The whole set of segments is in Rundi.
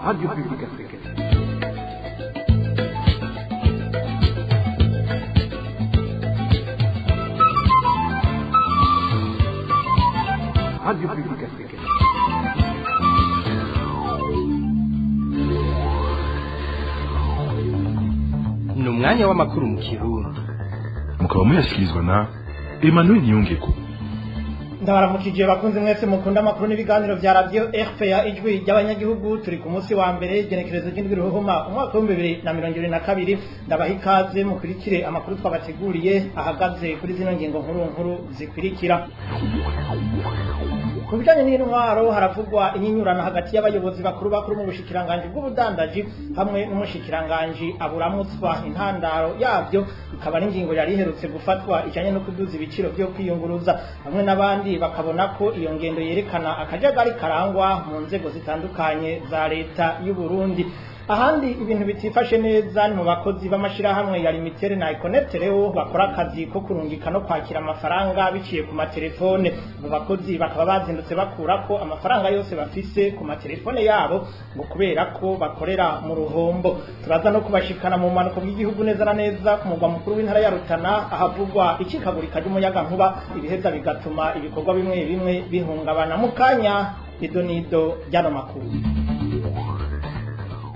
Radio Publique Africaine. Radio Publique Africaine. Ni umwanya w'amakuru mu Kirundi. Mukaba muyashyikirizwa na Emmanuel Niyongeko. Ndabaramukije bakunze mwese mukunda amakuru n'ibiganiro vya Radio RPA, Ijwi ry'Abanyagihugu. Turi ku munsi wa mbere, igenekerezo ry'indwi Ruhuma, umwaka w'2022. Ndabaha ikaze mukurikire amakuru twabateguriye, ahagaze kuri zino ngingo nkuru nkuru zikurikira. Ku bijanye n'intwaro, haravugwa inyinyurano hagati y'abayobozi bakuru bakuru mu bushikiranganji bw'ubudandaji hamwe n'umushikiranganji aburamutswa. Intandaro yavyo ikaba n'ingingo yari iherutse gufatwa ijanye no kuduza ibiciro vyo kwiyunguruza. Bamwe n'abandi bakabona ko iyo ngendo yerekana akajagari karangwa mu nzego zitandukanye za leta y'u Burundi. Ahandi ibintu bitifashe neza ni mu bakozi b'amashirahamwe ya Limitere na Econetereo, bakora akazi ko kurungika no kwakira amafaranga biciye ku matelefone. Abo bakozi bakaba bazindutse bakurako amafaranga yose bafise ku matelefone yabo, ngo kubera ko bakorera mu ruhombo. Turaza no kubashikana mu manuko bw'igihugu, neza na neza ku mugwa mukuru w'intara ya Rutana, ahavugwa icikagurika ry'umuyagankuba, ibiheza bigatuma ibikorwa bimwe bimwe bihungabana. Mu kanya, ido nido ry'ano makuru.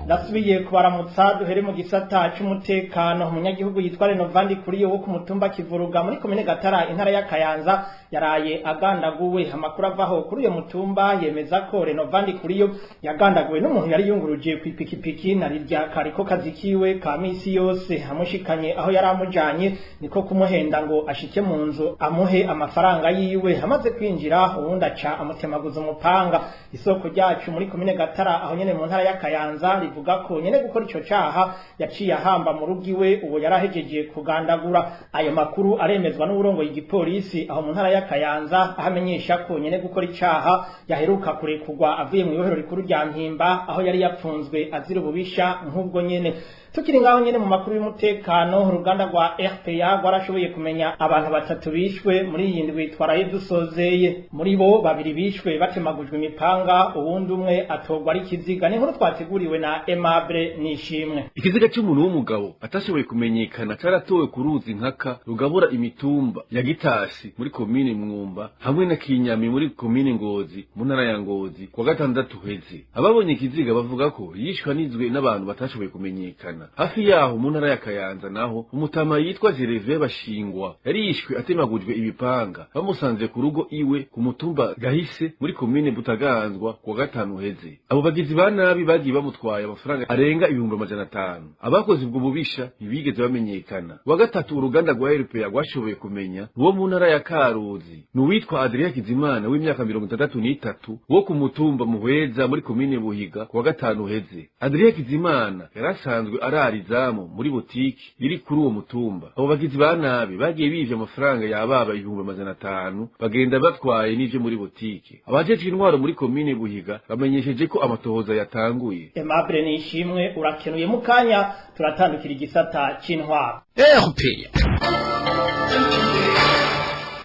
Ndasubiye kubaramutsa. Duhere mu gisata c'umutekano. Umunyagihugu yitwa Renovandi Kuriyo wo ku mutumba Kivuruga muri komine Gatara, intara ya Kayanza, yaraye agandaguwe. Amakuru avaho kuri uyo mutumba yemeza ko Renovandi Kuriyo yagandaguwe n'umuntu yari yunguruje kw'ipikipiki na rirya kariko kazi kiwe ka misi yose. Amushikanye aho yari amujanye, niko kumuhenda ngo ashike mu nzu amuhe amafaranga yiwe. Amaze kwinjira, uwundi aca amutemaguza umupanga. Isoko ryacu muri komine Gatara, aho nyene mu ntara ya Kayanza, rivuga ko nyene gukora ico caha yaciye ahamba mu rugo iwe uwo yarahejeje kugandagura. Ayo makuru aremezwa n'uwurongoye igipolisi aho mu ntara ya Kayanza, aho amenyesha ko nyene gukora icaha yaheruka kurekurwa avuye mu ibohero rikuru rya Mpimba, aho yari yapfunzwe azira ububisha nk'ubwo nyene. Tukiri ngaho nyene mu makuru y'umutekano, uruganda rwa RPA rwarashoboye kumenya abantu batatu bishwe muri iyi ndwi twaraye dusozeye. Muri bo, babiri bishwe batemagujwe imipanga, uwundi umwe atorwa ari ikiziga. Ni inkuru twateguriwe na Aimable Nishimwe. Ikiziga cy'umuntu w'umugabo atashoboye kumenyekana caratowe ku ruzi Nkaka rugabura imitumba ya Gitasi muri komine Mwumba hamwe na Kinyami muri komine Ngozi mu ntara ya Ngozi kuwa gatandatu uheze. Ababonye ikiziga bavuga ko yishwe anizwe n'abantu batashoboye kumenyekana. Hafi yaho mu ntara ya Kayanza naho, umutama yitwa Gervais Bashingwa yari yishwe atemagujwe ibipanga, bamusanze ku rugo iwe ku mutumba Gahise muri komine Butaganzwa kuwa gatanu uheze. Abo bagizi ba nabi bagiye bamutwaye amafaranga arenga 500,000. Abakoze ubwo bubisha ntibigeze bamenyekana. Wa gatatu uruganda rwa RPA rwashoboye kumenya uwo mu ntara ya Karuzi ni uwitwa Adrien Kizimana w'imyaka 63 wo ku mutumba Muhweza muri komine Buhiga kuwa gatanu uheze. Adrien Kizimana yarasanzwe arara izamu muri butiki iri kuri uwo mutumba. Abo bagizi ba nabi bagiye bivye amafaranga yababa 500,000, bagenda batwaye n'ivyo muri butiki. Abajejwe intwaro muri komine Buhiga bamenyesheje ko amatohoza yatanguye. Aimable Nishimwe, urakenuye. Mu kanya turatandukira igisata c'intwaro. RPA.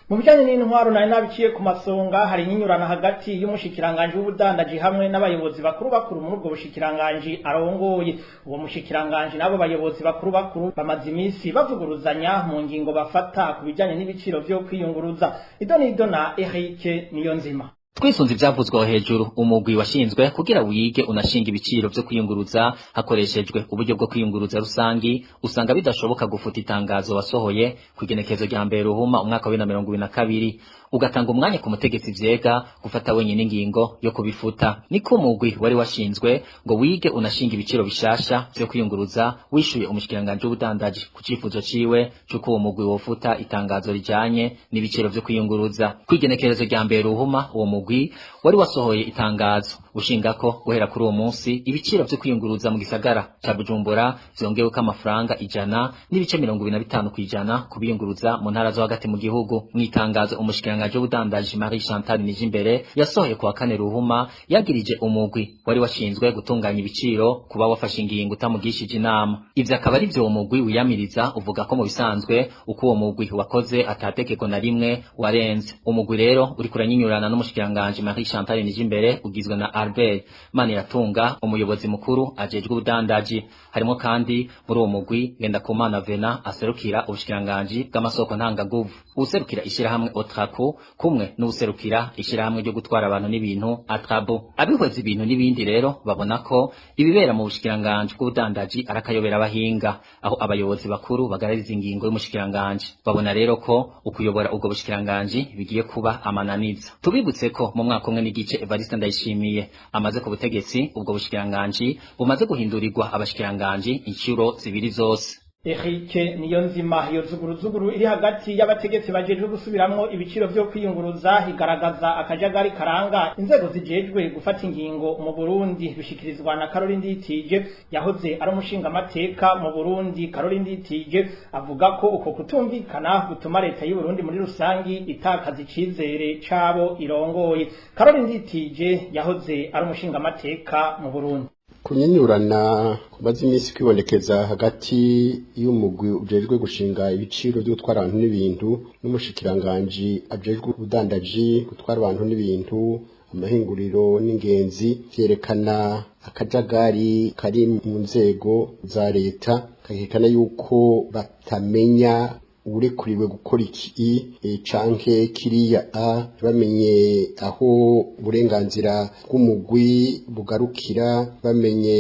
Mu bijanye n'intwaro, nari nabiciye ku masonga, hari inyinyurano hagati y'umushikiranganji w'ubudandaji hamwe n'abayobozi bakuru bakuru muri ubwo bushikiranganji arongoye. Uwo mushikiranganji n'abo bayobozi bakuru bakuru bamaze imisi bavuguruzanya mu ngingo bafata ku bijanye n'ibiciro vyo kwiyunguruza. Ido nido na Eric Niyonzima. Twisunze ivyavuzwe aho hejuru, umugwi washinzwe kugira wige unashinga ibiciro vyo kwiyunguruza hakoreshejwe uburyo bwo kwiyunguruza rusangi, usanga bidashoboka gufuta itangazo wasohoye kw'igenekerezo rya mbere Ruhuma umwaka wa 2022, ugatanga umwanya ku mutegetsi vyega gufata wenyine ingingo yo kubifuta. Niko umugwi wari washinzwe ngo wige unashinga ibiciro bishasha vyo kwiyunguruza wishuye umushikiranganji w'ubudandaji ku cifuzo ciwe c'uko uwo mugwi wofuta itangazo rijanye n'ibiciro vyo kwiyunguruza. Kw'igenekerezo rya mbere Ruhuma, uwo mugwi wari wasohoye itangazo ushinga ko guhera kuri uwo munsi ibiciro vyo kwiyunguruza mu gisagara ca Bujumbura vyongeweko amafaranga 100.25% ku biyunguruza mu ntara zo hagati mu gihugu. Mw'itangazo umushikiranganji w'ubudandaji Marie Chantal Nijimbere yasohoye kuwa kane Ruhuma, yagirije umugwi wari washinzwe gutunganya ibiciro kuba wafashe ingingo utamugishije inama. Ivyo akaba ari vyo uwo mugwi wiyamiriza, uvuga ko mu bisanzwe uko uwo mugwi wakoze atategeko na rimwe warenze. Umugwi rero uriko uranyinyurana n'umushikiranganji Marie Chantal Nijimbere ugizwe na Albert Maniratunga, umuyobozi mukuru ajejwe ubudandaji. Harimo kandi muri uwo mugwi Ngendakumana Vena aserukira ubushikiranganji bw'amasoko ntanganguvu, userukira ishirahamwe Otraco kumwe n'userukira ishirahamwe ryo gutwara abantu n'ibintu Atrabo. Abihweza ibintu n'ibindi rero babona ko ibibera mu bushikiranganji bw'ubudandaji arakayobera abahinga, aho abayobozi bakuru bagarariza ingingo y'umushikiranganji. Babona rero ko ukuyobora ubwo bushikiranganji bigiye kuba amananiza. Tubibutse ko mu mwaka umwe n'igice Evariste Ndayishimiye amaze ku butegetsi, ubwo bushikiranganji bumaze guhindurirwa abashikiranganji inshuro zibiri zose. Eric Niyonzima, iyo zuguruzuguru iri hagati y'abategetsi bajejwe gusubiramwo ibiciro vyo kwiyunguruza igaragaza akajagari karanga inzego zijejwe gufata ingingo mu Burundi, bishikirizwa na Caroline Nditije yahoze ari umushingamateka mu Burundi. Caroline Nditije avuga ko uko kutumvikana gutuma leta y'u Burundi muri rusangi itakaza icizere cabo irongoye. Caroline Nditije yahoze ari umushingamateka mu Burundi. Kunyinyurana kumaze iminsi kwibonekeza hagati y'umugwi ujejwe gushinga ibiciro byo gutwara abantu n'ibintu n'umushikiranganji ajejwe ubudandaji, gutwara abantu n'ibintu, amahinguriro n'ingenzi, vyerekana akajagari kari mu nzego za leta, kakerekana yuko batamenya urekuriwe gukora iki canke kiriya, a bamenye aho uburenganzira bw'umugwi bugarukira, bamenye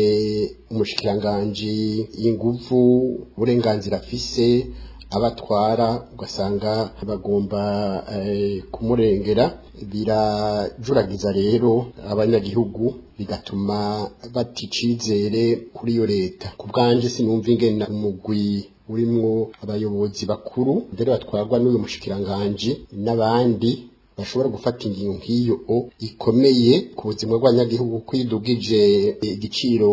umushikiranganji inguvu uburenganzira afise abatwara, ugasanga bagomba kumurengera. Birajuragiza rero abanyagihugu, bigatuma bata icizere kuri iyo leta. Ku bwanje sinumva ingene umugwi urimwo abayobozi bakuru mbere batwarwa n'uyu mushikiranganji n'abandi bashobora gufata ingingo nk'iyo ikomeye ku buzima bw'abanyagihugu, kwidugije igiciro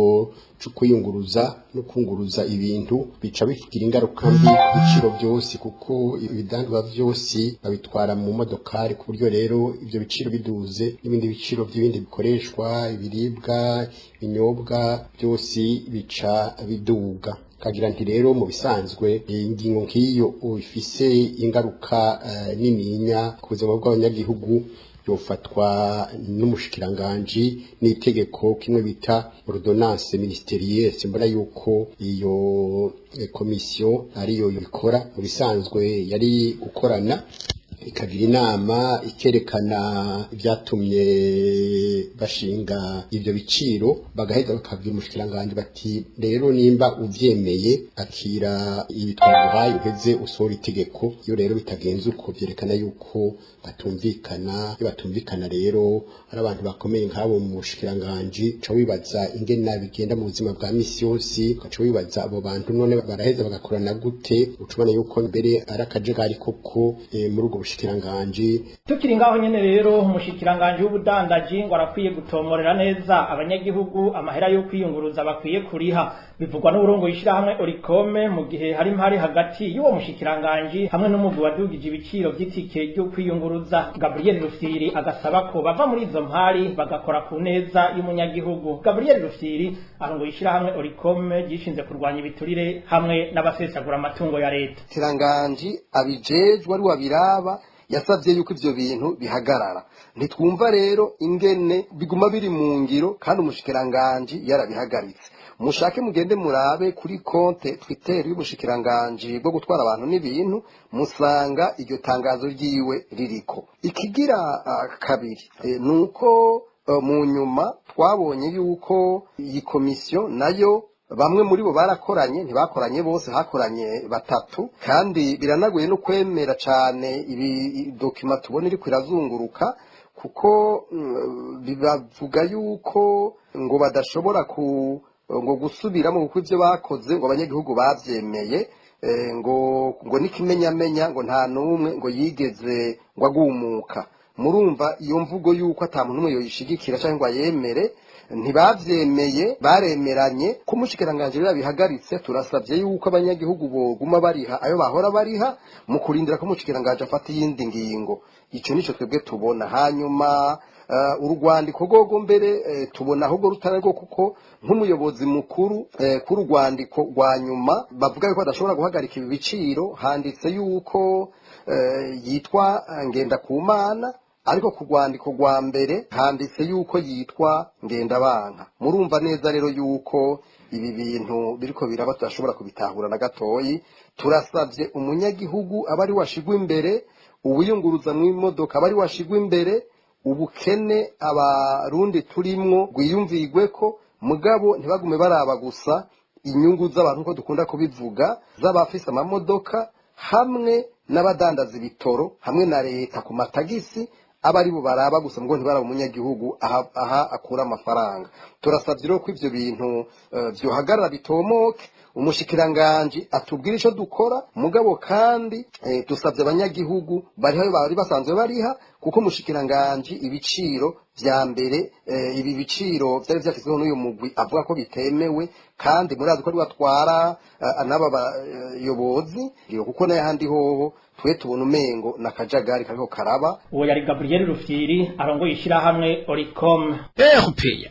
cyo kwiyunguruza no kunguruza ibintu bica bigira ingaruka mbi ku biciro byose, kuko ibidandazwa byose babitwara mu modokari, ku buryo rero ibyo biciro biduze n'ibindi biciro by'ibindi bikoreshwa, ibiribwa, ibinyobwa, byose bica biduga. Kagira nti rero mu bisanzwe ingingo nk'iyo ifise ingaruka nininya ku buzima bw'abanyagihugu yofatwa n'umushikiranganji n'itegeko, kimwe bita ordonnance ministérielle. Simbona yuko iyo komisiyo ariyo ikora. Mu bisanzwe yari gukorana ikagira inama, ikerekana ibyatumye bashinga ibyo biciro, bagaheza bakabwira umushikiranganji bati rero nimba uvyemeye akira ibi twaguhaye, uheze usohora itegeko. Iyo rero bitagenze uko, byerekana yuko batumvikana. Iyo batumvikana rero ari abantu bakomeye nk'abo mu bushikiranganji, uca wibaza ingene bigenda mu buzima bwa misi yose, ugaca wibaza abo bantu none baraheza bagakorana gute. Uca ubona yuko mbere ari akajagari koko muri ubwo bushikiranganji. Tukiri ngaho nyene rero, umushikiranganji w'ubudandaji ngo arakwiye gutomorera neza abanyagihugu amahera yo kwiyunguruza bakwiye kuriha. Bivugwa n'uburongo ishirahamwe Orikome mu gihe hari impari hagati y'uwo mushikiranganji hamwe n'umugwi wadugije ibiciro vy'itike ryo kwiyunguruza. Gabriel Rufyiri agasaba ko bava muri izo mpari bagakora ku neza y'umunyagihugu. Gabriel Rufyiri arongoye ishirahamwe Orikome ryishinze kurwanya ibiturire hamwe n'abasesagura amatungo ya leta. Kiranganji abijejwe ari wabiraba yasabye yuko ivyo bintu bihagarara. Ntitwumva rero ingene biguma biri mu ngiro kandi umushikiranganji yarabihagaritse. Mushake mugende murabe kuri konte Twitter y'ubushikiranganji bwo gutwara abantu n'ibintu, musanga iryo tangazo ryiwe ririko. Ikigira kabiri nuko mu nyuma twabonye yuko iyi komisiyo nayo bamwe muri bo barakoranye, ntibakoranye bose, hakoranye batatu, kandi biranagoye no kwemera cane ibi dokima tubona iriko irazunguruka, kuko bibavuga yuko ngo badashobora ku ngo gusubiramo kuko ivyo bakoze ngo abanyagihugu bavyemeye, ngo n'ikimenyamenya ngo nta n'umwe ngo yigeze ngo agumuka. Murumva iyo mvugo yuko ata muntu n'umwe yoyishigikira canke ngo ayemere. Ntibavyemeye, baremeranye ko umushikiranganji rero yabihagaritse. Turasavye yuko abanyagihugu boguma bariha ayo bahora bariha mu kurindira ko umushikiranganji afata iyindi ngingo. Ico nico twebwe tubona. Hanyuma urwandiko rwogo mbere tubona ahubwo rutari rwo, kuko nk'umuyobozi mukuru kuri urwandiko rwa nyuma bavuga yuko adashobora guhagarika ibi biciro, handitse yuko yitwa Ngendakumana. Ariko ku rwandiko rwa mbere handitse yuko yitwa Ngendabanka. Murumva neza rero yuko ibi bintu biriko biraba tudashobora kubitahura na gatoyi. Turasavye umunyagihugu aba ari washigwa imbere, uwiyunguruza mw'imodoka aba ari washigwa imbere. Ubukene abarundi turimwo rwiyumvirweko, mugabo ntibagume baraba gusa inyungu z'abantu uko dukunda kubivuga, z'abafise amamodoka hamwe n'abadandaza ibitoro hamwe na leta ku matagisi, aba ari bo baraba gusa, ngo ntibaraba umunyagihugu aha akura amafaranga. Turasabye rero ko ivyo bintu vyohagarara bitomoke, umushikiranganji atubwire ico dukora. Mugabo kandi dusabye abanyagihugu bariho bari basanzwe bariha, kuko umushikiranganji ibiciro vya mbere ibi biciro vyari vyashyizweho n'uyu mugwi avuga ko bitemewe, kandi murazi ko ari batwara n'aba bayobozi, kuko n'ayahandi hoho twe tubona umengo na kajagari kariko karaba. Uwo yari Gabriel Rufyiri arongoye ishirahamwe Oricom. RPA.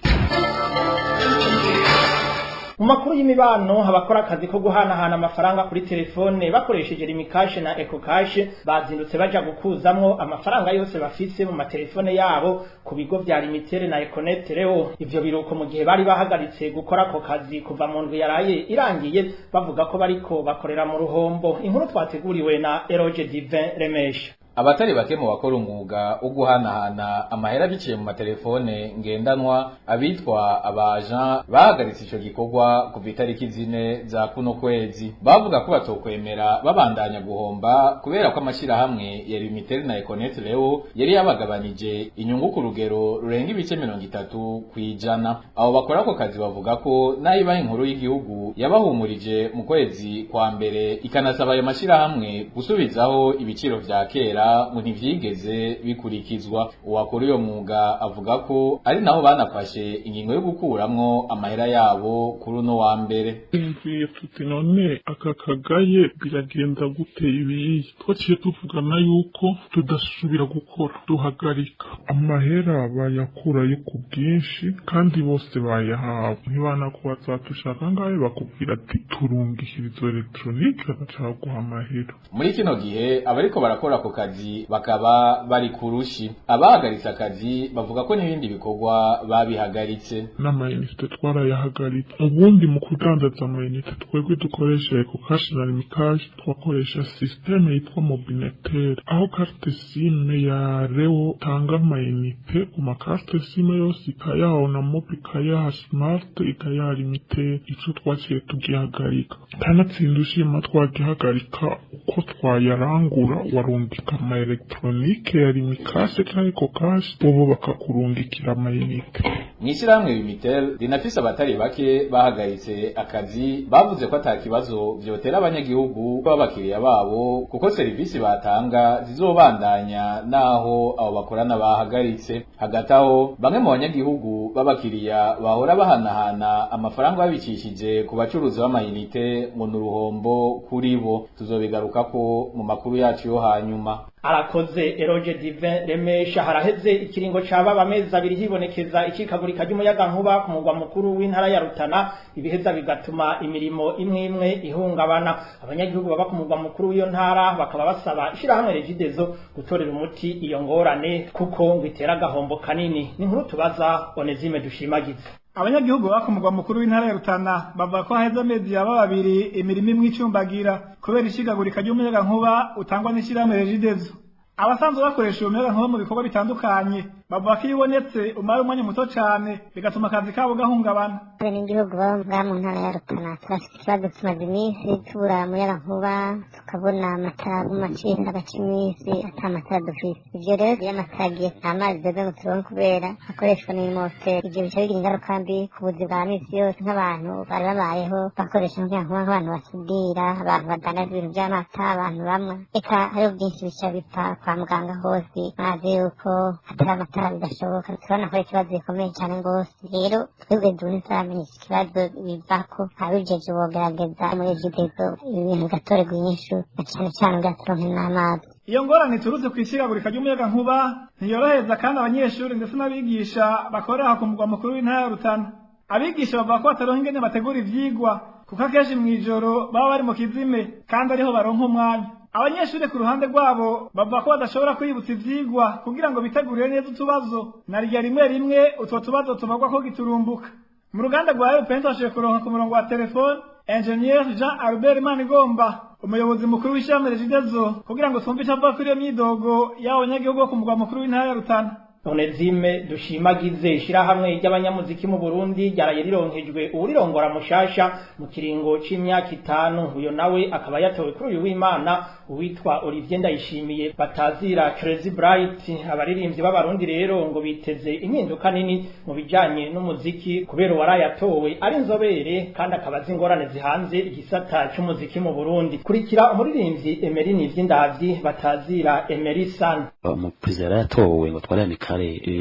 Mu makuru y'imibano, abakora akazi ko guhanahana amafaranga kuri telefone bakoresheje Lumicash na EcoCash bazindutse baja gukuzamwo amafaranga yose bafise mu matelefone yabo ku bigo vya Lumitel na Econet Leo. Ivyo biruko mu gihe bari bahagaritse gukora ako kazi kuva mu ndwi yaraye irangiye, bavuga ko bariko bakorera mu ruhombo. Inkuru twateguriwe na Eroge Divin Remesha. Abatari bake mu bakora umwuga wo guhanahana amahera biciye mu matelefone ngendanwa, abitwa abajan, bahagaritse ico gikorwa kuva itariki 4 za kuno kwezi. Bavuga ko batokwemera babandanya guhomba kubera ko amashirahamwe ya Lumitel na Econet Leo yari yabagabanije inyungu ku rugero rurenga ibice 30%. Abo bakora ako kazi bavuga ko nayo banki nkuru y'igihugu yabahumurije mu kwezi kwa mbere, ikanasaba ayo mashirahamwe gusubizaho ibiciro vya kera, ngo ntivyigeze bikurikizwa. Uwakora uyo mwuga avuga ko ari naho banafashe ingingo yo gukuramwo amahera yabo kuri uno wa mbere. Twumviye tuti none aka kagaye biragenda gute? Ibiyi twaciye tuvugana yuko tudasubira gukora, duhagarika. Amahera bayakurayo ku bwinshi kandi bose bayahawe, ntibanakubaza tushaka ngahe, bakubwira ati turungikirizo elegitoronike, bagaca baguha amahera. Muri kino gihe abariko barakora ako kazi bakaba bari kurushi. Abahagaritse akazi bavuga ko n'ibindi bikorwa babihagaritse. N'amayinite twarayahagaritse. Ubundi mu kudandaza amayinite twebwe dukoresha EcoCash na Lumicash, twakoresha système yitwa Mobinetel, aho carte SIM ya Leo tanga amayinite ku makarte SIM yose, ikayaha na Mobi, ikayaha Smart, ikayaha Lumitel. Ico twaciye tugihagarika, kanatsinda ushima twagihagarika. Uko twayarangura warungika ama electronique ya Lumicash canke EcoCash, bobo bakakurungikira amayinite. Mw'ishirahamwe Lumitel rinafise abatari bake bahagaritse akazi, bavuze ko ata kibazo vyotera abanyagihugu b'abakiriya babo, kuko serivisi batanga zizobandanya naho abo bakorana bahagaritse. Hagati aho, bamwe mu banyagihugu b'abakiriya bahora bahanahana amafaranga babicishije ku bacuruzi b'amayinite ngo ni uruhombo kuri bo. Tuzobigarukako mu makuru yacu yo hanyuma. Arakoze Eroge Divin Remesha. Haraheze ikiringo caba amezi 2 hibonekeza icikagurika ry'umuyagankuba ku mugwa mukuru w'intara ya Rutana, ibiheza bigatuma imirimo imwe imwe ihungabana. Abanyagihugu baba ku mugwa mukuru w'iyo ntara bakaba basaba ishirahamwe Regideso gutorera umuti iyo ngorane, kuko ngo itera agahombo kanini. Ni inkuru tubaza Onezime Dushimagize. Abanyagihugu baba ku mugwa mukuru w'intara ya Rutana bavuga ko haheze amezi yaba 2 imirimo imwe icumbagira kubera ishigagurika ry'umuyagankuba utangwa n'ishirahamwe Regideso. Abasanzwe bakoresha uwo muyagankuba mu bikorwa bitandukanye bavuga ko iyo ubonetse umara umwanya muto cane, bigatuma akazi kabo gahungabana. Abenegihugu baba ngaha mu ntara ya Rutana turafite ikibazo, tumaze iminsi tubura umuyagankuba, tukabona amatara aguma acika agaca iminsi ata matara dufise. Ivyo rero iyo amatara agiye nta mazi duheza ngo turonke kubera akoreshwa n'imoteri. Ivyo bica bigira ingaruka mbi ku buzi bwa misi yose, nk'abantu bari babayeho bakoresha umuyagankuba, nk'abantu basudira, abantu badandaza ibintu vy'amata, abantu bamwe, eka hariho byinshi bica bipfa. Kwa muganga hose murazi yuko hatari amatara bidashoboka. Turabona ko ari ikibazo gikomeye cane rwose. Rero twebwe duni turamenya iki kibazo bivako, abijeje bogerageza muri Regideso ibintu bigatorerwa inyishu, na cane cane kugira turonke n'amazi. Iyo ngorane iturutse kw'icikagurika ry'umuyagankuba ntiyorohereza kandi abanyeshuri ndetse n'abigisha bakorera ku mugwa mukuru w'intara ya Rutana. Abigisha bavuga ko bataronka ingene bategura ivyigwa, kuko akenshi mw'ijoro baba bari mu kizime kandi ariho baronka umwanya. Abanyeshuri ku ruhande rwabo bavuga ko badashobora kwibutsa ivyigwa kugira ngo bitegurire neza utubazo, na rya rimwe rimwe utwo tubazo tubagwa ko giturumbuka. Mu ruganda rwa European twashoboye kuronka ku murongo wa telefone Engineer Jean Albert Manigomba, umuyobozi mukuru w'ishirahamwe Regideso, kugira ngo twumve ico avuga kuri iyo myidogo y'abo banyagihugu bo ku mugwa mukuru w'intara ya Rutana. Onezime Dushimagize, ishirahamwe ry'abanyamuziki mu Burundi ryaraye rironkejwe uwurirongora mushasha mu kiringo c'imyaka 5. Uyo nawe akaba yatowe kuri uyu w'Imana, uwitwa Olivier Ndayishimiye batazira Crazy Bright. Abaririmbyi b'Abarundi rero ngo biteze impinduka nini mu bijanye n'umuziki, kubera uwarayatowe ari inzobere kandi akaba azi ingorane zihanze igisata c'umuziki mu Burundi. Kurikira umuririmbyi Emery Nivyindavyi batazira Emery San. Umuperezida yarayatowe ngo tware amikare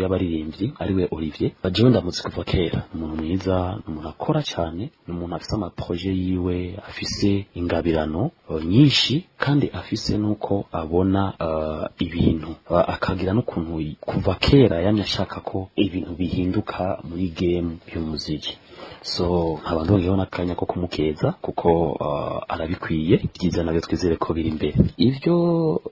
y'abaririmbyi ariwe Olivier. Jewe ndamutse kuva kera, umuntu mwiza, umuntu akora cyane, ni umuntu afise amaproje yiwe, afise ingabirano nyinshi, kandi afise nuko abona ibintu, akagira n'ukuntu kuva kera yamye ashaka ko ibintu bihinduka muri game y'umuziki. So nkaba ndongeyeho n'akanya ko kumukeza kuko arabikwiye. Ibyiza nabyo twizere ko biri imbere. Ivyo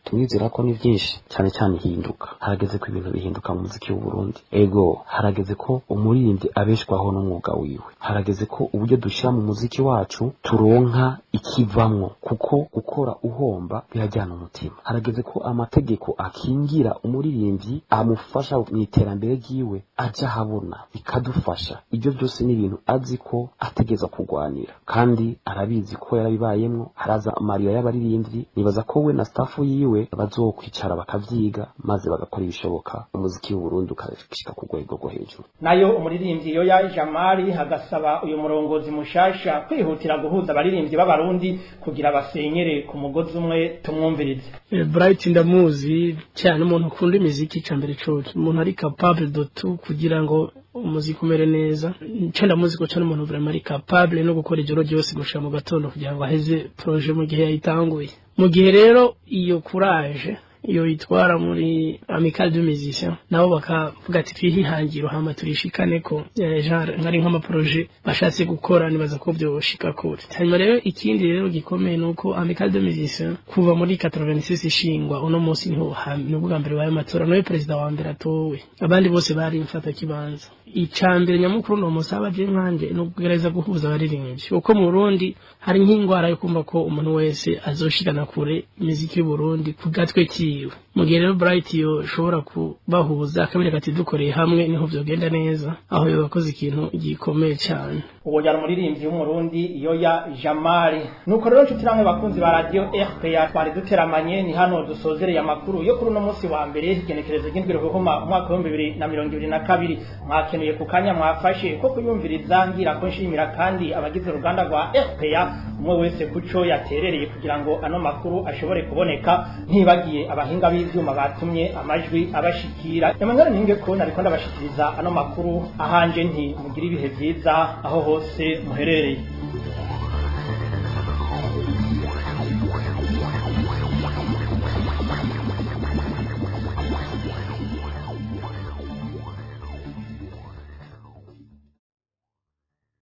tumwizera ko ni byinshi cyane cyane ihinduka. Harageze ko ibintu bihinduka mu muziki w'u Burundi. Ego, harageze ko umuririmbyi abeshwaho n'umwuga wiwe. Harageze ko uburyo dushira mu muziki wacu turonka ikivamwo, kuko gukora uhomba birajyana umutima. Harageze ko amategeko akingira umuririmbyi amufasha mu iterambere ryiwe aja habona, bikadufasha. Ibyo byose ni ibintu azi ko ategeza kurwanira, kandi arabizi ko yarabibayemwo. Haraza amarira y'abaririmbyi, nibaza ko we na staff yiwe bazokwicara bakavyiga, maze bagakora ibishoboka umuziki w'u Burundi ukashika ku rwego rwo hejuru. Nayo umuririmbyi Yoya Jamali agasaba uyu murongozi mushasha kwihutira guhuza abaririmbyi b'Abarundi kugira basenyere ku mugozi umwe. Tumwumvirize. Bright ndamuzi cyane, umuntu ukunda imiziki cambere cose, umuntu ari capable de tout kugira ngo umuziki umere neza. Nce ndamuzi ko cyane umuntu vraiment ari capable no gukora ijoro ryose gushika mu gatondo kugira ngo aheze projet mu gihe yayitanguye. Mu gihe rero iyo courage iyo itwara muri Amicale de Musiciens, nabo bakavuga ati twihihangiro hama turishikane ko genre nkari nk'amaprojet bashatse gukora, nibaza ko byoshika kure. Hanyuma rero ikindi rero gikomeye nuko Amicale de Musiciens kuva muri 86 ishingwa, uno munsi niho nibwo mbere wayo matora, niwe perezida wa mbere atowe, abandi bose bari mfata kibanza. Icambere nyamukuru no musaba je nkanje no kugereza guhuza abaririmbyi, uko mu Burundi hari nk'ingwara yo kumva ko umuntu wese azoshikana kure imiziki y'u Burundi ku gatwe kiwe. Mu gihe rero Bright yo shobora kubahuza akabereka ati dukoreye hamwe niho vyogenda neza, aho yobakoze ikintu gikomeye cyane. Uwo yari umuririmbyi w'Umurundi Yoya Jamali. Nuko rero nshuti namwe bakunzi ba radio RPA twari duteramanye, ni hano dusozereye amakuru yo kuri uno munsi wa mbere, igenekerezo ry'indwi Ruhuhuma umwaka wa 2022. Mwakenuye ku kanya mwafashe ko kuyumviriza, ngira ko nshimira kandi abagize uruganda rwa RPA umwe wese kuco yaterereye kugira ngo ano makuru ashobore kuboneka, ntibagiye abahinga b'ivyuma batumye amajwi abashikira. Emmanuel Ninge ko nariko ndabashikiriza ano makuru, ahanje nti mugire ibihe vyiza aho hose muherereye.